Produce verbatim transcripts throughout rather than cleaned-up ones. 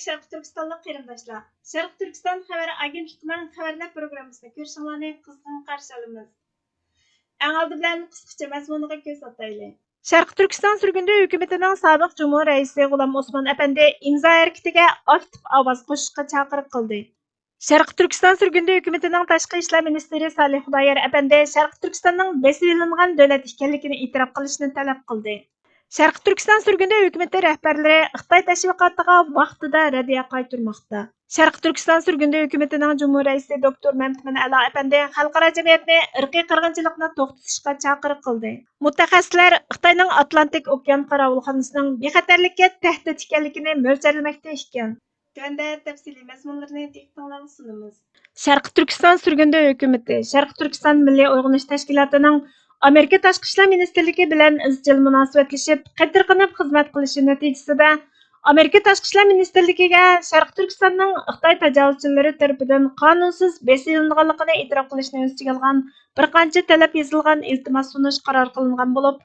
شەرقىي تۈركىستانلىق قېرىنداشلار، شەرقىي تۈركىستان خەۋەر ئاگېنتلىقىنىڭ خەۋەرلەر پروگراممىسىنى كۆرۈشۈڭلارنى قىزغىن قارشى ئالىمىز. ئەڭ ئالدى بىلەن قىسقىچە مەزمۇنىغا كۆز ئاتايلى. شەرقىي تۈركىستان سۈرگۈندە ھۆكۈمىتىنىڭ سابىق جۇمھۇر رەئىسى غۇلام ئوسمان ئەپەندى ئىمزا ھەرىكىتىگە ئاكتىپ ئاۋاز قوشۇشقا چاقىرىق قىلدى. شەرقىي تۈركىستان سۈرگۈندە ھۆكۈمىتىنىڭ تاشقى ئىشلار مىنىستىرى سالىھ خۇدايار ئەپەندى شەرقىي تۈركىستاننىڭ بېسىۋېلىنغان دۆلەت ئىكەنلىكىنى ئېتىراپ قىلىشنى تەلەپ قىلدى. شەرقىي تۈركىستان سۈرگۈندە ھۆكۈمىتى رەھبەرلىرى خىتاي تەشۋىقاتىغا ۋاقتىدا رەددىيە قايتۇرماقتا. شەرقىي تۈركىستان سۈرگۈندە ھۆكۈمىتىنىڭ جۇمھۇر رەئىسى دوكتور مەمتىمىن ئەلا ئەپەندى خەلقئارا جەمئىيەتنى ئىرقىي قىرغىنچىلىقنى توختىتىشقا چاقىرىق قىلدى. مۇتەخەسسىسلەر خىتاينىڭ ئاتلانتىك ئوكيان قاراۋۇلخانىسىنىڭ بىخەتەرلىككە تەھدىت ئىكەنلىكىنى مۆلچەرلىمەكتە ئىكەن. تۆۋەندە تەپسىلىي مەزمۇنلىرىنى دىققىتىڭلارغا سۇنىمىز. شەرقىي تۈركىستان سۈرگۈندە ھۆكۈمىتى شەرقىي تۈركىستان مىللىي ئويغىنىش تەشكىلاتىنىڭ ئامېرىكا تاشقى ئىشلار مىنىستىرلىكى بىلەن ئىزچىل مۇناسىۋەتلىشىپ، قېتىرقىنىپ خىزمەت قىلىشى نەتىجىسىدە، ئامېرىكا تاشقى ئىشلار مىنىستىرلىكىگە شەرقىي تۈركىستاننىڭ خىتاي تاجاۋۇزچىلىرى تەرىپىدىن قانۇنسىز بېسىۋېلىنغانلىقىنى ئېتىراپ قىلىشنى ئۆز ئىچىگە ئالغان بىر قانچە تەلەپ يېزىلغان ئىلتىماس سۇنۇش قارار قىلىنغان بولۇپ،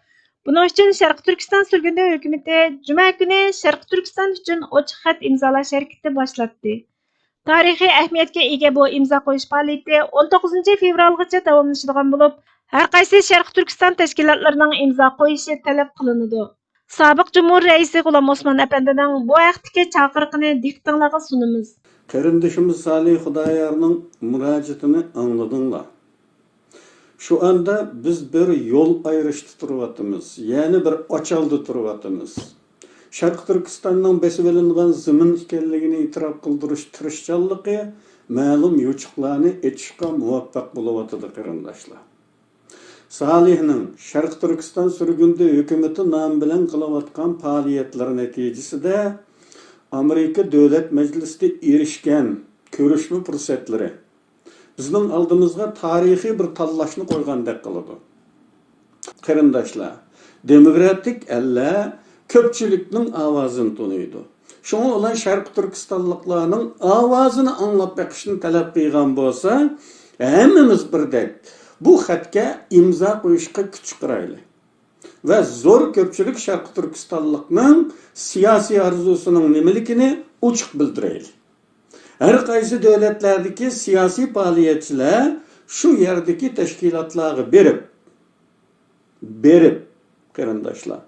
بۇنىڭ ئۈچۈن شەرقىي تۈركىستان سۈرگۈندە ھۆكۈمىتى جۈمە كۈنى شەرقىي تۈركىستان ئۈچۈن ئوچۇق خەت ئىمزالاش ھەرىكىتى باشلاتتى. تارىخىي ئەھمىيەتكە ئىگە بۇ ئىمزا قويۇش پائالىيىتى ئون توققۇزىنچى فېۋرالغىچە داۋاملىشىدىغان بولۇپ، ھەر قايسى شەرقىي تۈركىستان تەشكىلاتلىرىنىڭ ئىمزا قويۇشى تەلەپ قىلىنىدۇ. سابىق جۇمھۇر رەئىسى غۇلام ئوسمان ئەپەندىنىڭ بۇ ھەقتىكى چاقىرىقىنى دىققىتىڭلارغا سۇنىمىز. قېرىندىشىمىز سالىھ خۇدايارنىڭ مۇراجىئىتىنى ئاڭلىدىڭلار. شۇ ئاندا بىز بىر يول ئايرىشتا تۇرۇۋاتىمىز، يەنى بىر ئاچالدا تۇرۇۋاتىمىز. شەرقىي تۈركىستاننىڭ بېسىۋېلىنغان زېمىن ئىكەنلىكىنى ئېتىراپ قىلدۇرۇش تىرىشچانلىقى مەلۇم يوچۇقلارنى ئېچىشقا مۇۋەپپەق بولۇۋاتىدۇ، قېرىنداشلار. سالىھنىڭ شەرقىي تۈركىستان سۈرگۈندە ھۆكۈمىتى نامى بىلەن قىلىۋاتقان پائالىيەتلىرى نەتىجىسىدە ئامېرىكا دۆلەت مەجلىسىدە ئېرىشكەن كۆرۈشمە پۇرسەتلىرى بىزنىڭ ئالدىمىزغا تارىخىي بىر تاللاشنى قويغاندەك قىلىدۇ. قېرىنداشلار، دېموكراتىك ئەللەر كۆپچىلىكنىڭ ئاۋازىنى تونۇيدۇ. شۇڭا ئۇلار شەرقىي تۈركىستانلىقلارنىڭ ئاۋازىنى ئاڭلاپ بېقىشنى تەلەپ قىلغان بولسا، ھەممىمىز بىردەك بۇ خەتكە ئىمزا قويۇشقا كۈچ چىقىرايلى ۋە زور كۆپچىلىك شەرقىي تۈركىستانلىقنىڭ سىياسىي ئارزۇسىنىڭ نېمىلىكىنى ئوچۇق بىلدۈرەيلى. ھەر قايسى دۆلەتلەردىكى سىياسىي پائالىيەتچىلەر شۇ يەردىكى تەشكىلاتلارغا بېرىپ، بېرىپ، قېرىنداشلار،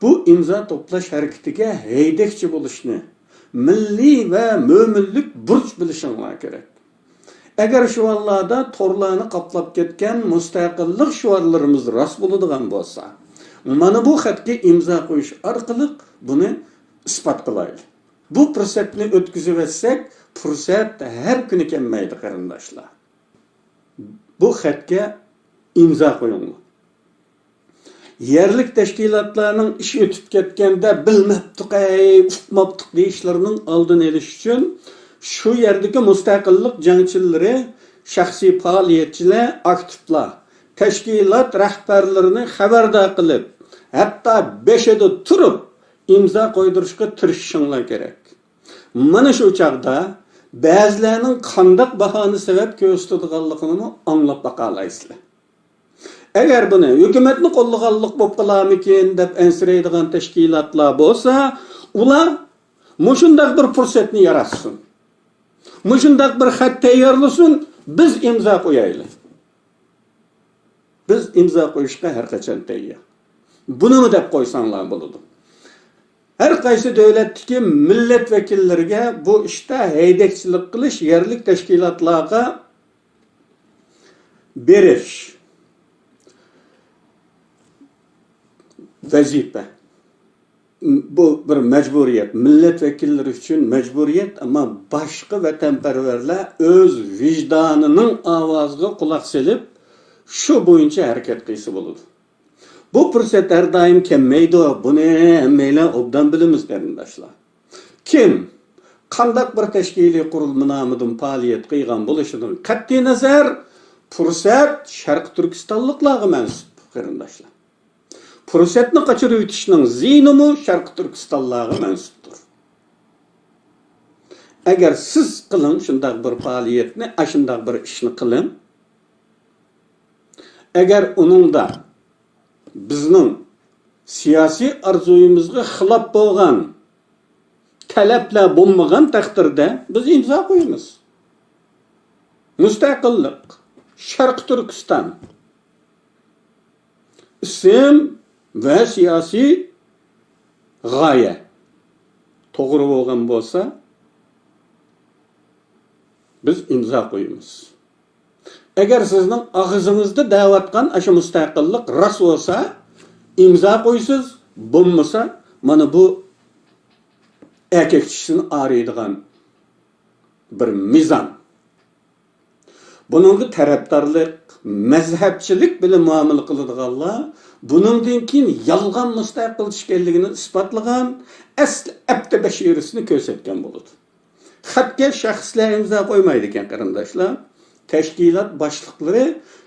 بۇ ئىمزا توپلاش ھەرىكىتىگە ھەيدەكچى بولۇشنى مىللىي ۋە مۆمىنلىك بۇرچ بىلىشىڭلار كېرەك. ئەگەر شۇ ھاللاردا تورلارنى قاپلاپ كەتكەن مۇستەقىللىق شوئارلىرىمىز راست بولىدىغان بولسا، مانا بۇ خەتكە ئىمزا قويۇش ئارقىلىق بۇنى ئىسپات قىلايلى. بۇ پۇرسەتنى ئۆتكۈزۈۋەتسەك، پۇرسەت ھەر كۈنى كەلمەيدۇ، قېرىنداشلار. بۇ خەتكە ئىمزا قويۇڭلار. يەرلىك تەشكىلاتلارنىڭ ئىش ئۆتۈپ كەتكەندە بىلمەپتۇق-ئەي، ئۇقماپتۇق دېيىشلىرىنىڭ ئالدىنى ئېلىش ئۈچۈن شۇ يەردىكى مۇستەقىللىق جەڭچىلىرى، شەخسىي پائالىيەتچىلەر، ئاكتىپلار، تەشكىلات رەھبەرلىرىنى خەۋەردار قىلىپ، ھەتتا بېشىدا تۇرۇپ ئىمزا قويدۇرۇشقا تىرىشىشىڭلار كېرەك. مانا شۇ چاغدا بەزىلەرنىڭ قانداق باھانە سەۋەب كۆرسىتىدىغانلىقىنىمۇ ئاڭلاپ باقالايسىلەر. ئەگەر بۇنى ھۆكۈمەتنى قوللىغانلىق بولۇپ قالارمىكىن دەپ ئەنسىرەيدىغان تەشكىلاتلار بولسا، ئۇلار مۇشۇنداق بىر پۇرسەتنى ياراتسۇن. مۇشۇنداق بىر خەت تەييارلىسۇن، بىز ئىمزا قويايلى. بىز ئىمزا قويۇشقا ھەر قاچان تەييار. بۇنىمۇ دەپ قويساڭلار بولىدۇ. ھەر قايسى دۆلەتتىكى مىللەت ۋەكىللىرىگە بۇ ئىشتا ھەيدەكچىلىك قىلىش، يەرلىك تەشكىلاتلارغا بېرىش ۋەزىپە. بۇ بىر مەجبۇرىيەت، مىللەت ۋەكىللىرى ئۈچۈن مەجبۇرىيەت، ئەمما باشقا ۋەتەنپەرۋەرلەر ئۆز ۋىجدانىنىڭ ئاۋازىغا قۇلاق سېلىپ، شۇ بويىچە ھەرىكەت قىلسا بولىدۇ. بۇ پۇرسەت ھەر دائىم كەلمەيدۇ، بۇنى ھەممەيلەن ئوبدان بىلىمىز، قېرىنداشلار. كىم، قانداق بىر تەشكىلىي قۇرۇلما نامىدىن پائالىيەت قىلغان بولۇشىدىن قەتئىينەزەر، پۇرسەت شەرقىي تۈركىستانلىقلارغا مەنسۇپ، قېرىنداشلار. پۇرسەتنى قاچۇرۇۋېتىشنىڭ زىيىنىمۇ شەرقىي تۈركىستانلارغا مەنسۇپتۇر. ئەگەر سىز قىلىڭ شۇنداق بىر پائالىيەتنى، ئاشۇنداق بىر ئىشنى قىلىڭ. ئەگەر ئۇنىڭدا بىزنىڭ سىياسىي ئارزۇيىمىزغا خىلاپ بولغان، تەلەپلەر بولمىغان تەقدىردە بىز ئىمزا قويىمىز. مۇستەقىللىق، شەرقىي تۈركىستان. ئىسىم ۋە سىياسىي غايە توغرا بولغان بولسا، بىز ئىمزا قويىمىز. ئەگەر سىزنىڭ ئاغزىڭىزدا دەۋاتقان ئاشۇ مۇستەقىللىق راست بولسا، ئىمزا قويىسىز، بولمىسا، مانا بۇ ئەركەك چىشىنى ئاغرىيدىغان بىر مىزان. بۇنىڭغا تەرەپدارلىق، مەزھەپچىلىك بىلەن مۇئامىلە قىلىدىغانلار بۇنىڭدىن كېيىن يالغان مۇستەقىلچى ئىكەنلىكىنى ئىسپاتلىغان ئەسلى ئەپتى بەشىرىسىنى كۆرسەتكەن بولىدۇ. خەتكە شەخسلەر ئىمزا قويمايدىكەن، قېرىنداشلار. تەشكىلات باشلىقلىرى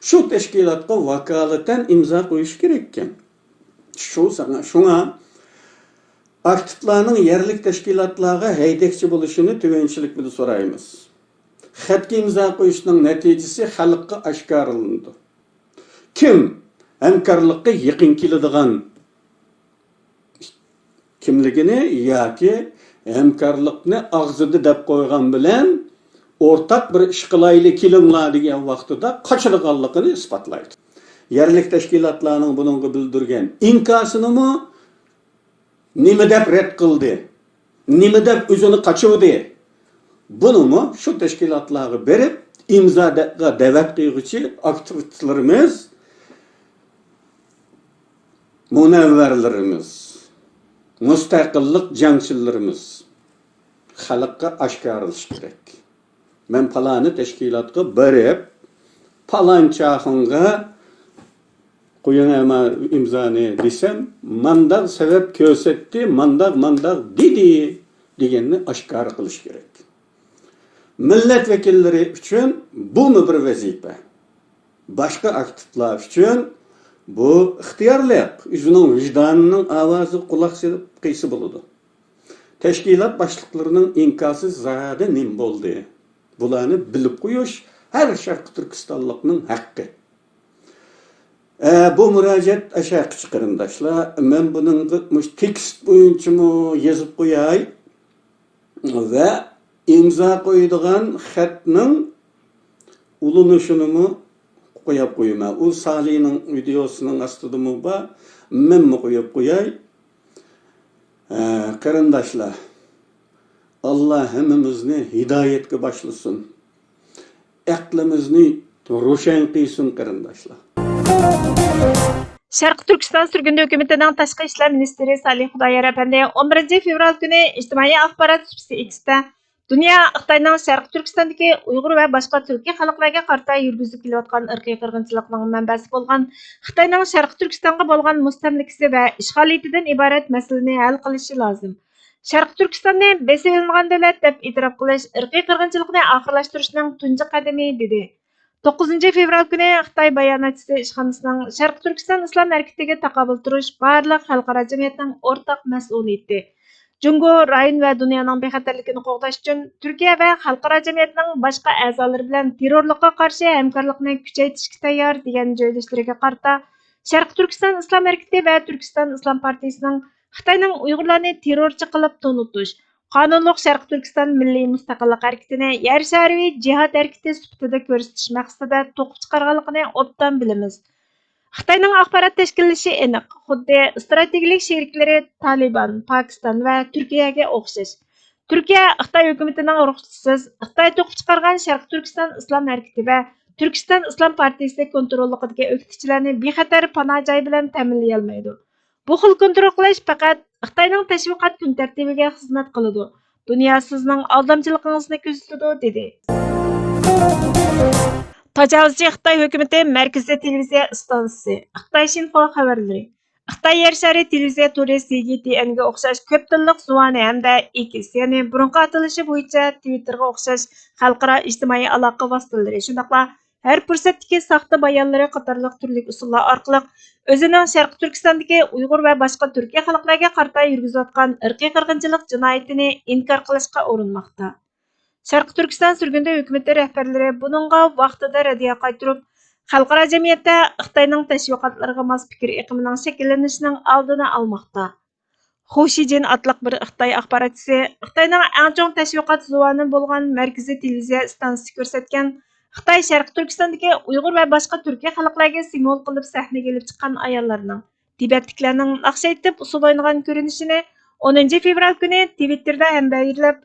شۇ تەشكىلاتقا ۋاكالىتەن ئىمزا قويۇشى كېرەككەن. شۇ ساڭا، شۇڭا ئاكتىپلارنىڭ يەرلىك تەشكىلاتلارغا ھەيدەكچى بولۇشىنى تۆۋەنچىلىك بىلەن سورايمىز. خەتكە ئىمزا قويۇشنىڭ نەتىجىسى خەلققە ئاشكارىلىنىدۇ. كىم ھەمكارلىققا يېقىن كېلىدىغان كىملىكىنى ياكى ھەمكارلىقنى ئاغزىدا دەپ قويغان بىلەن ئورتاق بىر ئىش قىلايلى كېلىڭلار دېگەن ۋاقتىدا قاچىدىغانلىقىنى ئىسپاتلايدۇ. يەرلىك تەشكىلاتلارنىڭ بۇنىڭغا بىلدۈرگەن ئىنكاسىنىمۇ نېمە دەپ رەت قىلدى؟ نېمە دەپ ئۆزىنى قاچۇردى؟ بۇنىمۇ شۇ تەشكىلاتلارغا بېرىپ ئىمزاغا دەۋەت قىلغۇچى ئاكتىۋىستلىرىمىز، مۇنەۋۋەرلىرىمىز، مۇستەقىللىق جەڭچىلىرىمىز خەلققە ئاشكارىلىشى كېرەك. مەن پالانى تەشكىلاتقا بېرىپ، پالان چاخۇنغا قويۇڭ ئەمما ئىمزانى دېسەم، مانداق سەۋەب كۆرسەتتى، مانداق، مانداق دېدى دېگەننى ئاشكارا قىلىش كېرەك. مىللەت ۋەكىللىرى ئۈچۈن بۇمۇ بىر ۋەزىپە. باشقا ئاكتىپلار ئۈچۈن بۇ ئىختىيارلىق، ئۆزىنىڭ ۋىجدانىنىڭ ئاۋازىغا قۇلاق سېلىپ قىلسا بولىدۇ. تەشكىلات باشلىقلىرىنىڭ ئىنكاسى زادى نېمە بولدى؟ بۇلارنى بىلىپ قويۇش ھەر شەرقىي تۈركىستانلىقنىڭ ھەققى. ئە، بۇ مۇراجىئەت ئاشۇ ھەققىچە، قېرىنداشلار. مەن بۇنىڭغا مۇشۇ تېكىست بويىچىمۇ يېزىپ قوياي ۋە ئىمزا قويىدىغان خەتنىڭ ئۇلىنىشىنىمۇ قويۇپ قويىمەن. ئۇ سالىنىڭ ۋىدېئوسىنىڭ ئاستىدىمۇ بار. مەنمۇ قويۇپ قوياي. ھە، قېرىنداشلار، ئاللا ھەممىمىزنى ھىدايەتكە باشلىسۇن. ئەقلىمىزنى روشەن قىلسۇن، قېرىنداشلار. شەرقىي تۈركىستان سۈرگۈندە ھۆكۈمىتىنىڭ تاشقى ئىشلار مىنىستىرى سالىھ خۇدايار ئەپەندى ئون بىرىنچى فېۋرال كۈنى ئىجتىمائىي ئاخبارات سۇپىسى ئېكستا دۇنيا خىتاينىڭ شەرقىي تۈركىستاندىكى ئۇيغۇر ۋە باشقا تۈركىي خەلقلەرگە قارىتا يۈرگۈزۈپ كېلىۋاتقان ئىرقىي قىرغىنچىلىقنىڭ مەنبەسى بولغان خىتاينىڭ شەرقىي تۈركىستانغا بولغان مۇستەملىكىسى ۋە ئىشغالىيىتىدىن ئىبارەت مەسىلىنى ھەل قىلىشى لازىم. شەرقىي تۈركىستاننى بېسىۋېلىنغان دۆلەت دەپ ئېتىراپ قىلىش ئىرقىي قىرغىنچىلىقنى ئاخىرلاشتۇرۇشنىڭ تۇنجى قەدىمى، دېدى. توققۇزىنچى فېۋرال كۈنى خىتاي باياناتچىسى ئىشخانىسىنىڭ شەرقىي تۈركىستان ئىسلام ھەرىكىتىگە تاقابىل تۇرۇش بارلىق خەلقئارا جەمئىيەتنىڭ ئورتاق مەسئۇلىيىتى. جۇڭگو، رايون ۋە دۇنيانىڭ بىخەتەرلىكىنى قوغداش ئۈچۈن تۈركىيە ۋە خەلقئارا جەمئىيەتنىڭ باشقا ئەزالىرى بىلەن تېررورلۇققا قارشى ھەمكارلىقنى كۈچەيتىشكە تەييار، دېگەن جۆيلۈشلىرىگە قارىتا، شەرقىي تۈركىستان ئىسلام ھەرىكىتى ۋە تۈركىستان ئىسلام پارتىيىسىنىڭ خىتاينىڭ ئۇيغۇرلارنى تېررورچى قىلىپ تونۇتۇش، قانۇنلۇق شەرقىي تۈركىستان مىللىي مۇستەقىللىق ھەرىكىتىنى يەر شارى جىھاد ھەرىكىتى سۈپىتىدە كۆرسىتىش مەقسىتىدە توقۇپ چىقارغانلىقىنى ئوبدان بىلىمىز. خىتاينىڭ ئاخبارات تەشكىللىشى ئېنىق، خۇددى ئىستراتېگىيەلىك شېرىكلىرى تالىبان، پاكىستان ۋە تۈركىيەگە ئوخشاش. تۈركىيە خىتاي ھۆكۈمىتىنىڭ رۇخسىتىسىز خىتاي توقۇپ چىقارغان شەرقىي تۈركىستان ئىسلام ھەرىكىتى ۋە تۈركىستان ئىسلام پارتىيىسى كونتروللۇقىدىكى ئۆكتىچىلەرنى بىخەتەر پاناھ جاي بىلەن تەمىنلىيەلمەيدۇ. بۇ خىل كونترول قىلىش پەقەت خىتاينىڭ تەشۋىقات كۈن تەرتىبىگە خىزمەت قىلىدۇ. دۇنيا سىزنىڭ ئالدامچىلىقىڭىزنى كۆزىتىدۇ، دېدى. تاجاۋۇزچى خىتاي ھۆكۈمىتى مەركىزىي تېلېۋىزىيە ئىستانسىسى، خىتاي شىنخۇا خەۋەرلىرى، خىتاي يەر شارى تېلېۋىزىيە تورى سى جى تى ئېنگە ئوخشاش كۆپ تىللىق زۇۋانى ھەمدە ئېكس، يەنى بۇرۇنقى ئاتىلىشى بويىچە تىۋىتتېرغا ئوخشاش خەلقئارا ئىجتىمائىي ئالاقە ۋاسىتىلىرى، شۇنداقلا ھەر پۇرسەتتىكى ساختا بايانلىرى قاتارلىق تۈرلۈك ئۇسۇللار ئارقىلىق ئۆزىنىڭ شەرقىي تۈركىستاندىكى ئۇيغۇر ۋە باشقا تۈركىي خەلقلەرگە قارىتا يۈرگۈزۈۋاتقان ئىرقىي قىرغىنچىلىق جىنايىتىنى ئىنكار قىلىشقا ئۇرۇنماقتا. شەرقىي تۈركىستان سۈرگۈندە ھۆكۈمىتى رەھبەرلىرى بۇنىڭغا ۋاقتىدا رەددىيە قايتۇرۇپ، خەلقئارا جەمئىيەتتە خىتاينىڭ تەشۋىقاتلىرىغا ماس پىكىر ئېقىمىنىڭ شەكىللىنىشىنىڭ ئالدىنى ئالماقتا. خۇ شىجىن ئاتلىق بىر خىتاي ئاخباراتچىسى خىتاينىڭ ئەڭ چوڭ تەشۋىقات زۇۋانى بولغان مەركىزىي تېلېۋىزىيە ئىستانسىسى كۆرسەتكەن خىتاي شەرقىي تۈركىستاندىكى ئۇيغۇر ۋە باشقا تۈركىي خەلقلەرگە سىمۋول قىلىپ سەھنىگە ئېلىپ چىققان ئاياللارنىڭ، تىبەتلىكلەرنىڭ ناخشا ئېيتىپ ئۇسسۇل ئوينىغان كۆرۈنۈشىنى ئونىنچى فېۋرال كۈنى تىۋىتتېردا ھەمبەھىرلەپ،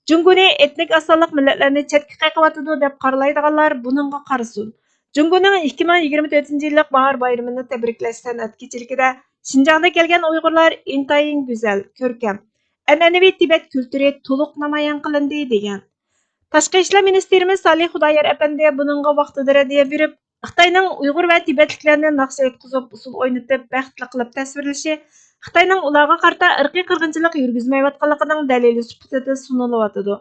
جۇڭگونى ئېتنىك ئاز سانلىق مىللەتلەرنى چەتكە قېقىۋاتىدۇ دەپ قارىلايدىغانلار بۇنىڭغا قارىسۇن. جۇڭگونىڭ ئىككى مىڭ يىگىرمە تۆتىنچى يىللىق باھار بايرىمىنى تەبرىكلەش سەنئەت كېچىلىكىدە شىنجاڭدا كەلگەن ئۇيغۇرلار ئىنتايىن گۈزەل، كۆركەم، ئەنئەنىۋى تىبەت كۈلتۈرى تولۇق نامايان قىلىندى، دېگەن. تاشقى ئىشلار مىنىستىرىمىز سالىھ خۇدايار ئەپەندى بۇنىڭغا ۋاقتىدا رەددىيە بېرىپ، خىتاينىڭ ئۇيغۇر ۋە تىبەتلىكلەرنى ناخشا ئېيتقۇزۇپ، ئۇسسۇل ئوينىتىپ، بەختلىك قىلىپ تەسۋىرلىشى خىتاينىڭ ئۇلارغا قارىتا ئىرقىي قىرغىنچىلىق يۈرگۈزمەيۋاتقانلىقىنىڭ دەلىلى سۈپىتىدە سۇنۇلۇۋاتىدۇ.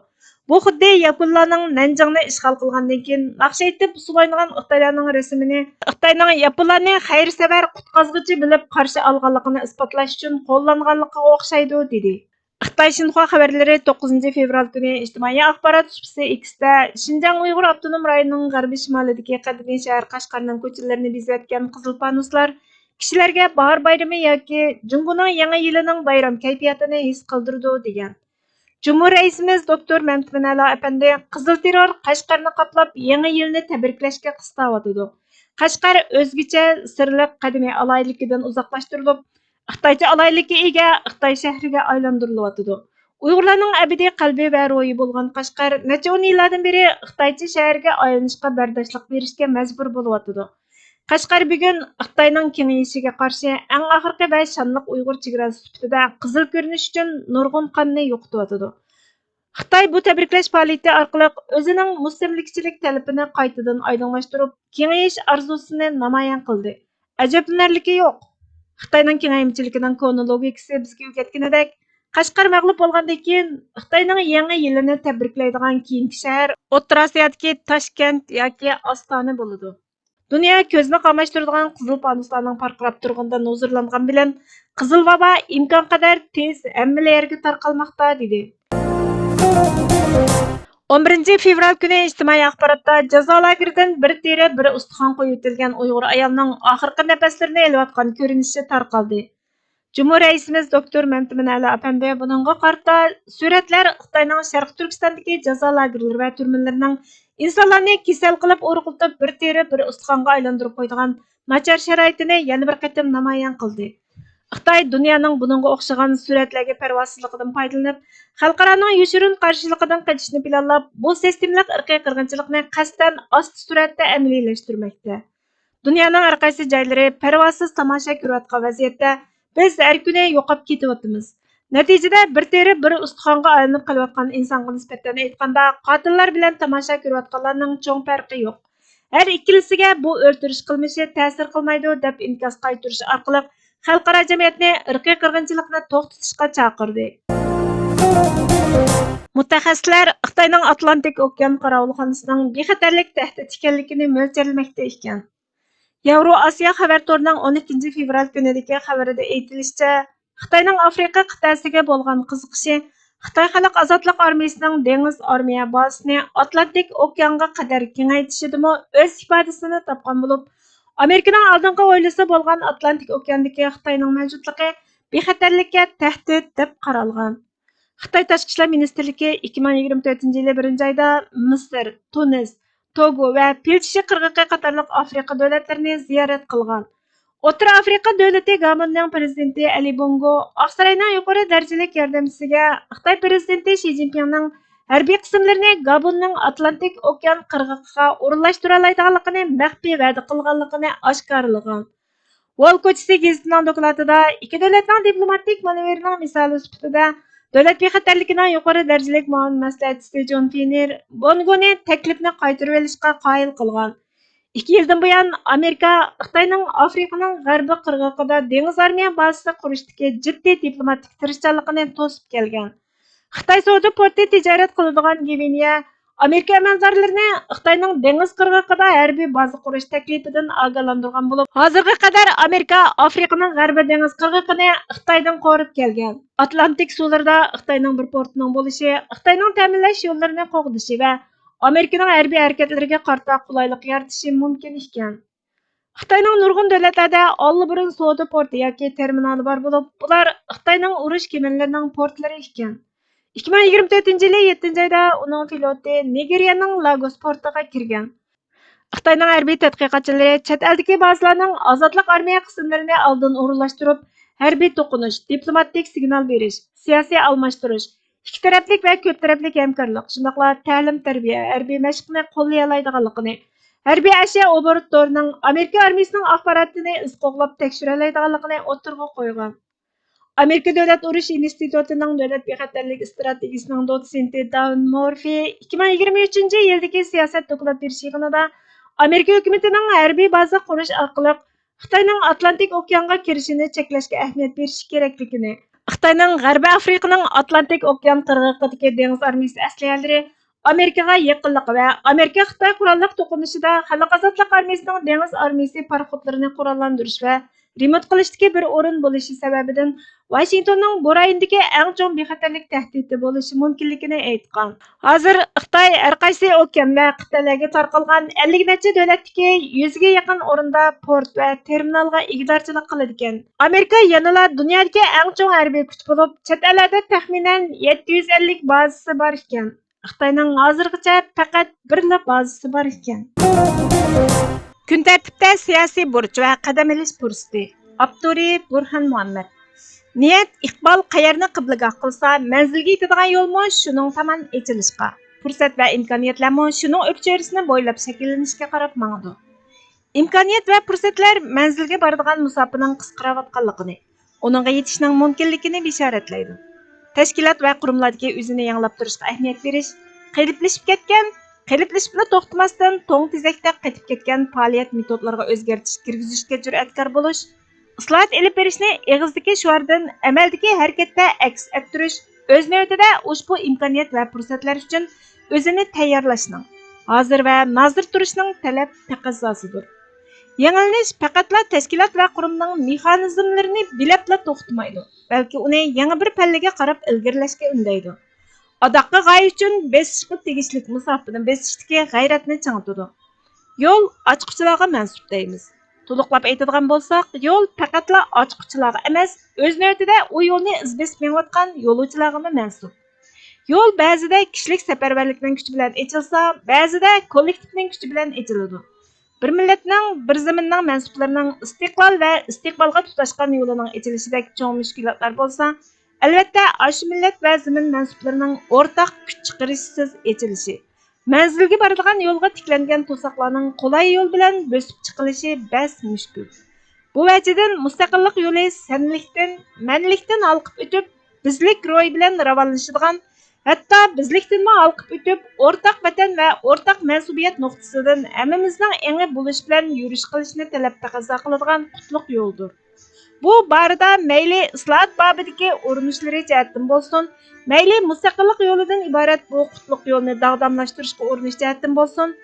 بۇ خۇددى ياپونلارنىڭ نەنجىڭنى ئىشغال قىلغاندىن كېيىن ناخشا ئېيتىپ ئۇسسۇل ئوينىغان خىتايلارنىڭ رەسىمىنى خىتاينىڭ ياپونلارنى خەيرسېۋەر، قۇتقازغۇچى بىلىپ قارشى ئالغانلىقىنى ئىسپاتلاش ئۈچۈن قوللانغانلىقىغا ئوخشايدۇ، دېدى. خىتاي شىنخۇا خەۋەرلىرى توققۇزىنچى فېۋرال كۈنى ئىجتىمائىي ئاخبارات سۇپىسى ئېكستا شىنجاڭ ئۇيغۇر ئاپتونوم رايونىنىڭ غەربىي شىمالىدىكى قەدىمىي شەھەر قەشقەرنىڭ كوچىلىرىنى بېزىۋەتكەن قىزىل پانۇسلار كىشىلەرگە باھار بايرىمى ياكى جۇڭگونىڭ يېڭى يىلىنىڭ بايرام كەيپىياتىنى ھېس قىلدۇرىدۇ، دېگەن. جۇمھۇر رەئىسىمىز دوكتور مەمتىمىن ئەلا ئەپەندى قىزىل تېررور قەشقەرنى قاپلاپ، يېڭى يىلنى تەبرىكلەشكە قىستاۋاتىدۇ. قەشقەر ئۆزگىچە، سىرلىق، قەدىمىي ئالاھىدىلىكىدىن ئۇزاقلاشتۇرۇلۇپ، خىتايچە ئالاھىدىلىككە ئىگە، خىتاي شەھىرىگە ئايلاندۇرۇلۇۋاتىدۇ. ئۇيغۇرلارنىڭ ئەبەدىي قەلبى ۋە روھى بولغان قەشقەر نەچچە ئون يىللاردىن بېرى خىتايچە شەھەرگە ئايلىنىشقا بەرداشلىق بېرىشكە مەجبۇر بولۇۋاتىدۇ. قەشقەر بۈگۈن خىتاينىڭ كېڭىيىشىگە قارشى ئەڭ ئاخىرقى ۋە شانلىق ئۇيغۇر چېگراسى سۈپىتىدە قىزىل كۆرۈنۈش ئۈچۈن نۇرغۇن قاننى يوقىتىۋاتىدۇ. خىتاي بۇ تەبرىكلەش پائالىيىتى ئارقىلىق ئۆزىنىڭ مۇستەملىكىچىلىك تەلىپىنى قايتىدىن ئايدىڭلاشتۇرۇپ، كېڭىيىش ئارزۇسىنى نامايان قىلدى. ئەجەبلىنەرلىكى يوق. خىتاينىڭ كېڭەيمىچىلىكىنىڭ كونا لوگىكىسى بىزگە ئۆگەتكىنىدەك، قەشقەر مەغلۇپ بولغاندىن كېيىن، خىتاينىڭ يېڭى يىلىنى تەبرىكلەيدىغان كېيىنكى شەھەر ئوتتۇرا ئاسىيادىكى تاشكەنت ياكى ئاستانە بولىدۇ. دۇنيا كۆزنى قاماشتۇرىدىغان قىزىل پانۇسلارنىڭ پارقىراپ تۇرغىنىدىن ھۇزۇرلانغان بىلەن، قىزىل ۋابا ئىمكانقەدەر تېز ھەممىلا يەرگە تارقالماقتا، دېدى. ئون بىرىنچى فېۋرال كۈنى ئىجتىمائىي ئاخباراتتا جازا لاگېرىدىن بىر تېرە، بىر ئۇستىخان قويۇۋېتىلگەن ئۇيغۇر ئايالنىڭ ئاخىرقى نەپەسلىرىنى ئېلىۋاتقان كۆرۈنۈشى تارقالدى. جۇمھۇر رەئىسىمىز دوكتور مەمتىمىن ئەلا ئەپەندى بۇنىڭغا قارىتا، سۈرەتلەر خىتاينىڭ شەرقىي تۈركىستاندىكى جازا لاگېرلىرى ۋە تۈرمىلىرىنىڭ ئىنسانلارنى كېسەل قىلىپ ئورۇقلىتىپ، بىر تېرە، بىر ئۇستىخانغا ئايلاندۇرۇپ قويىدىغان ناچار شارائىتىنى يەنە بىر قېتىم نامايان قىلدى. خىتاي دۇنيانىڭ بۇنىڭغا ئوخشىغان سۈرەتلەرگە پەرۋاسىزلىقىدىن پايدىلىنىپ، خەلقئارانىڭ يوشۇرۇن قارشىلىقىدىن قېچىشنى پىلانلاپ، بۇ سىستېمىلىق ئىرقىي قىرغىنچىلىقنى قەستەن ئاستا سۈرئەتتە ئەمەلىيلەشتۈرمەكتە. دۇنيانىڭ ھەر قايسى جايلىرى پەرۋاسىز تاماشا كۆرۈۋاتقان ۋەزىيەتتە، بىز ھەر كۈنى يوقاپ كېتىۋاتىمىز. نەتىجىدە، بىر تېرە، بىر ئۇستىخانغا ئايلىنىپ قېلىۋاتقان ئىنسانغا نىسبەتەن ئېيتقاندا، قاتىللار بىلەن تاماشا كۆرۈۋاتقانلارنىڭ چوڭ پەرقى يوق. ھەر ئىككىلىسىگە بۇ ئۆلتۈرۈش قىلمىشى تەسىر قىلمايدۇ، دەپ ئىنكاس قايتۇرۇش ئارقىلىق خەلقئارا جەمئىيەتنى ئىرقىي قىرغىنچىلىقنى توختىتىشقا چاقىردى. مۇتەخەسسىسلەر خىتاينىڭ ئاتلانتىك ئوكيان قاراۋۇلخانىسىنىڭ بىخەتەرلىك تەھدىت ئىكەنلىكىنى مۆلچەرلىمەكتە ئىكەن. ياۋرو ئاسىيا خەۋەر تورىنىڭ ئون ئىككىنچى فېۋرال كۈنىدىكى خەۋىرىدە ئېيتىلىشىچە، خىتاينىڭ ئافرىقا قىتئەسىگە بولغان قىزىقىشى خىتاي خەلق ئازادلىق ئارمىيىسىنىڭ دېڭىز ئارمىيە بازىسىنى ئاتلانتىك ئوكيانغا قەدەر كېڭەيتىشىدىمۇ ئۆز ئىپادىسىنى تاپقان بولۇپ، ئامېرىكىنىڭ ئالدىنقى ھويلىسى بولغان ئاتلانتىك ئوكياندىكى خىتاينىڭ مەۋجۇتلۇقى بىخەتەرلىككە تەھدىت دەپ قارالغان. خىتاي تاشقى ئىشلار مىنىستىرلىكى ئىككى مىڭ يىگىرمە تۆتىنچى يىلى بىرىنچى ئايدا مىسىر، تۇنىس، توگو ۋە پىلچىشى قىرغىقى قاتارلىق ئافرىقا دۆلەتلىرىنى زىيارەت قىلغان. ئوتتۇرا ئافرىقا دۆلىتى گابوننىڭ پىرېزىدېنتى ئەلى بونگو ئاقساراينىڭ يۇقىرى دەرىجىلىك ياردەمچىسىگە خىتاي پىرېزىدېنتى شى جىنپىڭنىڭ ھەربىي قىسىملىرىنى گابوننىڭ ئاتلانتىك ئوكيان قىرغىقىغا ئورۇنلاشتۇرالايدىغانلىقىنى مەخپىي ۋەدە قىلغانلىقىنى ئاشكارىلىغان. ۋال كوچىسى گېزىتىنىڭ دوكلاتىدا ئىككى دۆلەتنىڭ دىپلوماتىك مانېۋىرىنىڭ مىسالى سۈپىتىدە، دۆلەت بىخەتەرلىكىنىڭ يۇقىرى دەرىجىلىك مۇئاۋىن مەسلىھەتچىسى جون فېنېر بونگونى تەكلىپنى قايتۇرۇۋېلىشقا قايىل قىلغان. ئىككى يىلدىن بۇيان، ئامېرىكا خىتاينىڭ ئافرىقىنىڭ غەربىي قىرغىقىدا دېڭىز ئارمىيە بازىسى قۇرۇشتىكى جىددىي دىپلوماتىك تىرىشچانلىقىنى توسۇپ كەلگەن. خىتاي سودا پورتى تىجارەت قىلىدىغان گۋىنېيە ئامېرىكا ئەمەلدارلىرىنى خىتاينىڭ دېڭىز قىرغىقىدا ھەربىي بازا قۇرۇش تەكلىپىدىن ئاگاھلاندۇرغان بولۇپ، ھازىرغا قەدەر ئامېرىكا ئافرىقىنىڭ غەربىي دېڭىز قىرغىقىنى خىتايدىن قورۇپ كەلگەن. ئاتلانتىك سۇلىرىدا خىتاينىڭ بىر پورتىنىڭ بولۇشى خىتاينىڭ تەمىنلەش يوللىرىنى قوغدىشى ۋە ئامېرىكىنىڭ ھەربىي ھەرىكەتلىرىگە قارىتا قولايلىق يارىتىشى مۇمكىن ئىكەن. خىتاينىڭ نۇرغۇن دۆلەتلەردە ئاللىبۇرۇن سودا پورتى ياكى تېرمىنالى بار بولۇپ، بۇلار خىتاينىڭ ئۇرۇش كېمىلىرىنىڭ پورتلىرى ئىكەن. ئىككى مىڭ يىگىرمە تۆتىنچى يىلى يەتتىنچى ئايدا ئۇنىڭ فلوتى نىگېرىيەنىڭ لاگوس پورتىغا كىرگەن. خىتاينىڭ ھەربىي تەتقىقاتچىلىرى چەت ئەلدىكى بازىلارنىڭ ئازادلىق ئارمىيە قىسىملىرىنى ئالدىن ئورۇنلاشتۇرۇپ، ھەربىي توقۇنۇش، دىپلوماتىك سىگنال بېرىش، سىياسىي ئالماشتۇرۇش، ئىككى تەرەپلىك ۋە كۆپ تەرەپلىك ھەمكارلىق، شۇنداقلا تەلىم-تەربىيە، ھەربىي مەشىقنى قوللىيالايدىغانلىقىنى، ھەربىي ئەشيا ئوبوروت تورىنىڭ ئامېرىكا ئارمىيىسىنىڭ ئاخباراتىنى ئىز قوغلاپ تەكشۈرەلەيدىغانلىقىنى ئوتتۇرىغا قويغان. ئامېرىكا دۆلەت ئۇرۇش ئىنستىتۇتىنىڭ دۆلەت بىخەتەرلىك ئىستراتېگىيىسىنىڭ دوتسېنتى داۋېن مورفى ئىككى مىڭ يىگىرمە ئۈچىنچى يىلدىكى سىياسەت دوكلات بېرىش يىغىنىدا ئامېرىكا ھۆكۈمىتىنىڭ ھەربىي بازا قۇرۇش ئارقىلىق خىتاينىڭ ئاتلانتىك ئوكيانغا كىرىشىنى چەكلەشكە ئەھمىيەت بېرىش كېرەكلىكىنى، خىتاينىڭ غەربىي ئافرىقىنىڭ ئاتلانتىك ئوكيان قىرغىقىدىكى دېڭىز ئارمىيىسى ئەسلىھەلىرى ئامېرىكىغا يېقىنلىقى ۋە ئامېرىكا-خىتاي قوراللىق توقۇنۇشىدا خەلق ئازادلىق ئارمىيىسىنىڭ دېڭىز ئارمىيىسى پاراخوتلىرىنى قوراللاندۇرۇش ۋە رېمونت قىلىشتىكى بىر ئورۇن بولۇشى سەۋەبىدىن، ۋاشىنگتوننىڭ بۇ رايوندىكى ئەڭ چوڭ بىخەتەرلىك تەھدىتى بولۇشى مۇمكىنلىكىنى ئېيتقان. ھازىر خىتاي ھەر قايسى ئوكيان ۋە قىتئەلەرگە تارقالغان ئەللىك نەچچە دۆلەتتىكى يۈزگە يېقىن ئورۇندا پورت ۋە تېرمىنالغا ئىگىدارچىلىق قىلىدىكەن. ئامېرىكا يەنىلا دۇنيادىكى ئەڭ چوڭ ھەربىي كۈچ بولۇپ، چەت ئەللەردە تەخمىنەن يەتتە يۈز ئەللىك بازىسى بار ئىكەن. خىتاينىڭ ھازىرغىچە پەقەت بىرلا بازىسى بار ئىكەن. كۈن تەرتىپتە سىياسىي بۇرچ ۋە قەدەم ئېلىش پۇرسىتى. ئاپتورى بۇرھان مۇھەممەد. نىيەت، ئىقبال قەيەرنى قىبلىگاھ قىلسا، مەنزىلگە يېتىدىغان يولمۇ شۇنىڭ تامان ئېچىلىشقا، پۇرسەت ۋە ئىمكانىيەتلەرمۇ شۇنىڭ ئۆپچۆرىسىنى بويلاپ شەكىللىنىشكە قاراپ ماڭىدۇ. ئىمكانىيەت ۋە پۇرسەتلەر مەنزىلگە بارىدىغان مۇساپىنىڭ قىسقىراۋاتقانلىقىنى، ئۇنىڭغا يېتىشنىڭ مۇمكىنلىكىنى بېشارەتلەيدۇ. تەشكىلات ۋە قۇرۇملاردىكى ئۆزىنى يېڭىلاپ تۇرۇشقا ئەھمىيەت بېرىش، قېلىپلىشىپ كەتكەن، قېلىپلىشىپلا توختىماستىن توڭ تېزەكتەك قېتىپ كەتكەن پائالىيەت مېتودلىرىغا ئۆزگەرتىش كىرگۈزۈشكە جۈرئەتكار بولۇش، ئىسلاھات ئېلىپ بېرىشنى ئېغىزدىكى شوئاردىن ئەمەلدىكى ھەرىكەتتە ئەكس ئەتتۈرۈش، ئۆز نۆۋىتىدە ئۇشبۇ ئىمكانىيەت ۋە پۇرسەتلەر ئۈچۈن ئۆزىنى تەييارلاشنىڭ، ھازىر ۋە نازىر تۇرۇشنىڭ تەلەپ تەقەززاسىدۇر. يېڭىلىنىش پەقەتلا تەشكىلات ۋە قۇرۇمنىڭ مېخانىزملىرىنى بىلەپلا توختىمايدۇ، بەلكى ئۇنى يېڭى بىر پەللىگە قاراپ ئىلگىرىلەشكە ئۈندەيدۇ. ئاداققى غايە ئۈچۈن بېسىشقا تېگىشلىك مۇساپىنى بېسىشتىكى غەيرەتنى چىڭىتىدۇ. يول ئاچقۇچىلارغا مەنسۇپ دەيمىز. تولۇقلاپ ئېيتىدىغان بولساق، يول پەقەتلا ئاچقۇچىلارغا ئەمەس، ئۆز نۆۋىتىدە ئۇ يولنى ئىز بېسىپ مېڭىۋاتقان يولۇچىلارغىمۇ مەنسۇپ. يول بەزىدە كىشىلىك سەپەرۋەرلىكنىڭ كۈچى بىلەن ئېچىلسا، بەزىدە كوللېكتىپنىڭ كۈچى بىلەن ئېچىلىدۇ. بىر مىللەتنىڭ، بىر زېمىننىڭ مەنسۇپلىرىنىڭ ئىستىقلال ۋە ئىستىقبالغا تۇتاشقان يولىنىڭ ئېچىلىشىدەك چوڭ مۈشكۈلاتلار بولسا، ئەلۋەتتە، ئاشۇ مىللەت ۋە زېمىن مەنسۇپلىرىنىڭ ئورتاق كۈچ چىقىرىشسىز ئېچىلىشى، مەنزىلگە بارىدىغان يولغا تىكلەنگەن توساقلارنىڭ قولايى يول بىلەن بۆسۈپ چىقىلىشى بەس مۈشكۈل. بۇ ۋەجىدىن مۇستەقىللىق يولى سەنلىكتىن، مەنلىكتىن ھالقىپ ئۆتۈپ، بىزلىك روھى بىلەن راۋانلىشىدىغان، ھەتتا بىزلىكتىنمۇ ھالقىپ ئۆتۈپ، ئورتاق ۋەتەن ۋە ئورتاق مەنسۇبىيەت نۇقتىسىدىن ھەممىمىزنىڭ ئېڭى بولۇش بىلەن يۈرۈش قىلىشنى تەلەپ تەقەززا قىلىدىغان قۇتلۇق يولدۇر. بۇ بارىدا مەيلى ئىسلاھات بابىدىكى ئۇرۇنۇشلىرى جەھەتتىن بولسۇن، مەيلى مۇستەقىللىق يولىدىن ئىبارەت بۇ قۇتلۇق يولنى داغداملاشتۇرۇشقا ئۇرۇنۇش جەھەتتىن بولسۇن،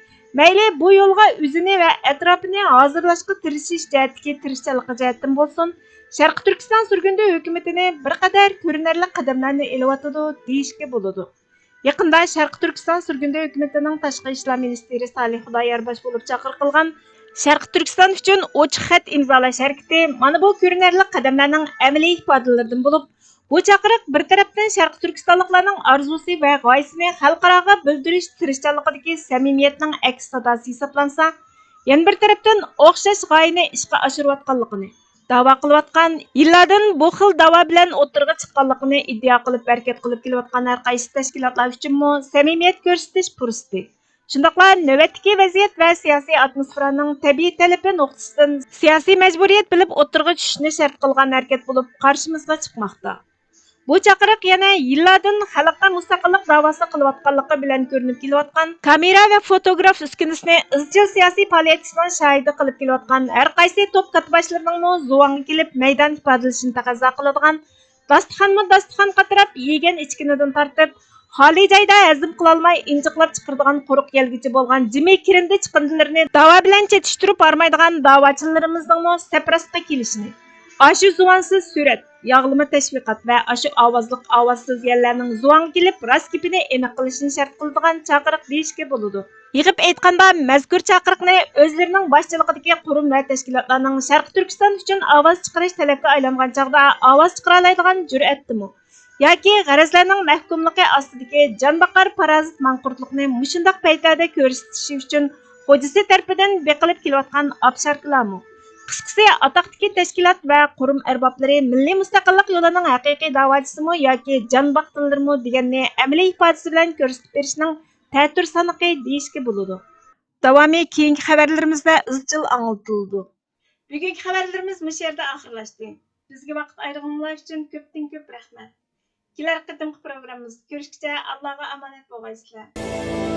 مەيلى بۇ يولغا ئۆزىنى ۋە ئەتراپىنى ھازىرلاشقا تىرىشىش جەھەتتىكى تىرىشچانلىقى جەھەتتىن بولسۇن، شەرقىي تۈركىستان سۈرگۈندە ھۆكۈمىتىنى بىر قەدەر كۆرۈنەرلىك قەدەملەرنى ئېلىۋاتىدۇ دېيىشكە بولىدۇ. يېقىندا شەرقىي تۈركىستان سۈرگۈندە ھۆكۈمىتىنىڭ تاشقى ئىشلار مىنىستىرى سالىھ خۇدايار باش بولۇپ چاقىرىق قىلغان شەرقىي تۈركىستان ئۈچۈن ئوچۇق خەت ئىمزالاش ھەرىكىتى مانا بۇ كۆرۈنەرلىك قەدەملەرنىڭ ئەمەلىي ئىپادىلىرىدىن بولۇپ، بۇ چاقىرىق بىر تەرەپتىن شەرقىي تۈركىستانلىقلارنىڭ ئارزۇسى ۋە غايىسىنى خەلقئاراغا بىلدۈرۈش تىرىشچانلىقىدىكى سەمىمىيەتنىڭ ئەكس ساداسى ھېسابلانسا، يەنە بىر تەرەپتىن ئوخشاش غايىنى ئىشقا ئاشۇرۇۋاتقانلىقىنى، داۋا قىلىۋاتقان، يىللاردىن بۇ خىل داۋا بىلەن ئوتتۇرىغا چىققانلىقىنى ئىددىئا قىلىپ ھەرىكەت قىلىپ كېلىۋاتقان ھەر قايسى تەشكىلاتلار ئۈچۈنمۇ سەمىمىيەت كۆرسىتىش پۇرسىتى، شۇنداقلا نۆۋەتتىكى ۋەزىيەت ۋە سىياسىي ئاتموسفېرانىڭ تەبىئىي تەلىپى نۇقتىسىدىن سىياسىي مەجبۇرىيەت بىلىپ ئوتتۇرىغا چۈشۈشنى شەرت قىلغان ھەرىكەت بولۇپ قارشىمىزغا چىقماقتا. بۇ چاقىرىق يەنە يىللاردىن خەلققە مۇستەقىللىق داۋاسى قىلىۋاتقانلىقى بىلەن كۆرۈنۈپ كېلىۋاتقان كامېرا ۋە فوتوگراف ئۈسكۈنىسىنى ئىزچىل سىياسىي پائالىيەتچىسىنىڭ شاھىتى قىلىپ كېلىۋاتقان ھەر قايسى توپ كاتتىباشلىرىنىڭمۇ زۇۋانغا كېلىپ مەيدان ئىپادىلىشىنى تەقەززا قىلىدىغان، داستىخانمۇ داستىخان قاتراپ يېگەن ئىچكىنىدىن تارتىپ، خالىي جايدا ھەزىم قىلالماي ئىنجىقلاپ چىقىرىدىغان قۇرۇق يەلگىچە بولغان جىمى كىرىندى چىقىندىلىرىنى داۋا بىلەن چېتىشتۇرۇپ ھارمايدىغان داۋاچىلىرىمىزنىڭمۇ سەپراستقا كېلىشىنى، ئاشۇ زۇۋانسىز سۈرەت، ياغلىما تەشۋىقات ۋە ئاشۇ ئاۋازلىق ئاۋازسىز يەرلەرنىڭ زۇۋانغا كېلىپ راست گېپىنى ئېنىق قىلىشىنى شەرت قىلىدىغان چاقىرىق دېيىشكە بولىدۇ. يىغىپ ئېيتقاندا، مەزكۇر چاقىرىقنى ئۆزلىرىنىڭ باشچىلىقىدىكى قۇرۇم ۋە تەشكىلاتلارنىڭ شەرقىي تۈركىستان ئۈچۈن ئاۋاز چىقىرىش تەلەپكە ئايلانغان چاغدا ئاۋاز چىقىرالايدىغان جۈرئەتتىمۇ ياكى غەرەزلەرنىڭ مەھكۇملۇقى ئاستىدىكى جانباقار پارازىت ماڭقۇرتلۇقنى مۇشۇنداق پەيتلەردە كۆرسىتىشى ئۈچۈن خوجىسى تەرىپىدىن بېقىلىپ كېلىۋاتقان ئاپشاركىلارمۇ؟ قىسقىسى، ئاتاقتىكى تەشكىلات ۋە قۇرۇم ئەربابلىرى مىللىي مۇستەقىللىق يولىنىڭ ھەقىقىي داۋاچىسىمۇ ياكى جان باقتىلىرىمۇ دېگەننى ئەمەلىي ئىپادىسى بىلەن كۆرسىتىپ بېرىشنىڭ تەتۈر سانىقى دېيىشكە بولىدۇ. داۋامى كېيىنكى خەۋەرلىرىمىزدە ئىزچىل ئاڭلىتىلىدۇ. بۈگۈنكى خەۋەرلىرىمىز مۇشۇ يەردە ئاخىرلاشتى. بىزگە ۋاقىت ئايرىغىنىڭلار ئۈچۈن كۆپتىن كۆپ رەھمەت. كېلەر قېتىمقى پروگراممىمىزدا كۆرۈشكىچە ئاللاغا ئامانەت بولغايسىلەر.